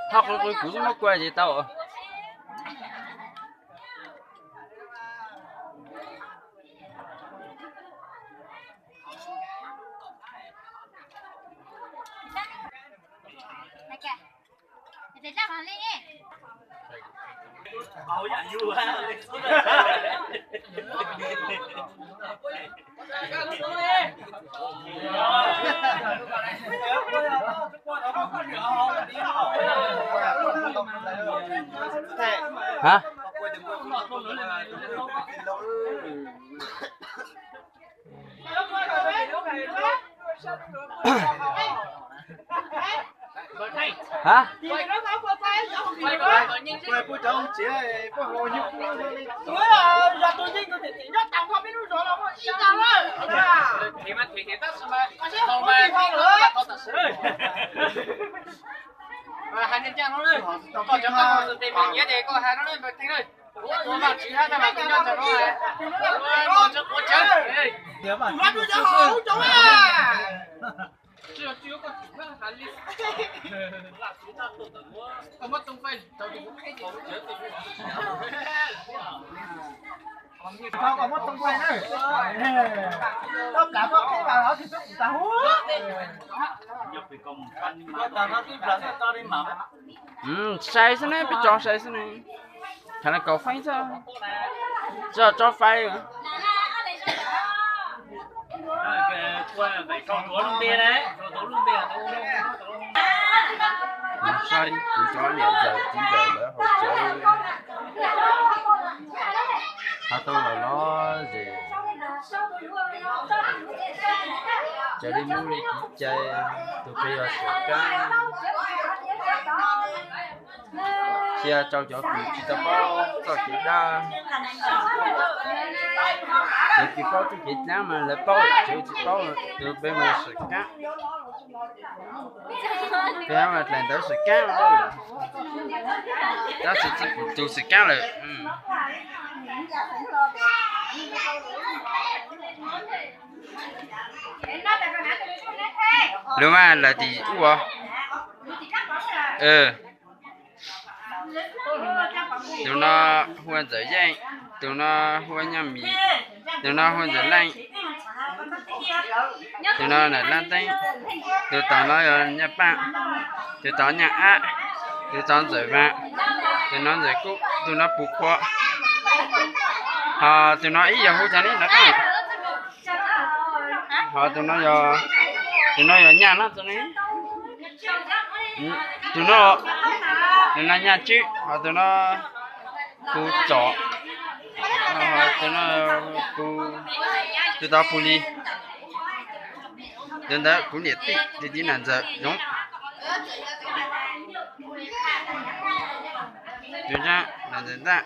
Thoj qw qw kuv xwb muab kua ces tau. Hab, hab, hais tias coj no, koj cov koj tus tes nyiav ces koj hais no na, npawg Theej na. Ua Vajtswv hab tag mas kuv nyob ntawm no, ua mos tso quav tsawv. Sai xwb ne, peb tso sai xwb ne. Thaum no kaum feeb xwb, tsis tso fais. Saib kuv cov niam ntxawm txiv ntxawm lawv hauv tsev, ho tau los lov zem, raws li Hmoob li kev cai, tus plig yog Sam Kaab. Cia rau cov kws tsis tau paub txoj kev dab, cov kws paub txoj kev dab mas lawv paub, cov tsis paub tus plig mas Sam Kaab. Peb mas dlaim ntawv Sam Kaab, tab sis tsis pum tus Sam Kaab lawm. Lawv mas lawv tim ub. Tus no hu ua Ntxawm Yeej, tus no hu ua Nyaj Mim, tus no hu ua Ntxawm Leej, tus no Nam Laj Teeb, tus tod no yog Nyaj Paaj, tus tod Nyaj Ab, tus tod Ntxawm Vaas, tus no Ntxawm Kub, tus no Puv Qhua, ho tus no ib yog hu cas ne no. Ho tus no yog, tus no yog Nyaj no, tus no, tus no Nyaj Tswb, ho tus no Puv Txom, tus no, tus tod Puv Lis. Tus ntawd kuv niam tij, tus tij Nam Ntxawm Zoov. Tus ntawd Nam Ntxawm Ntaj.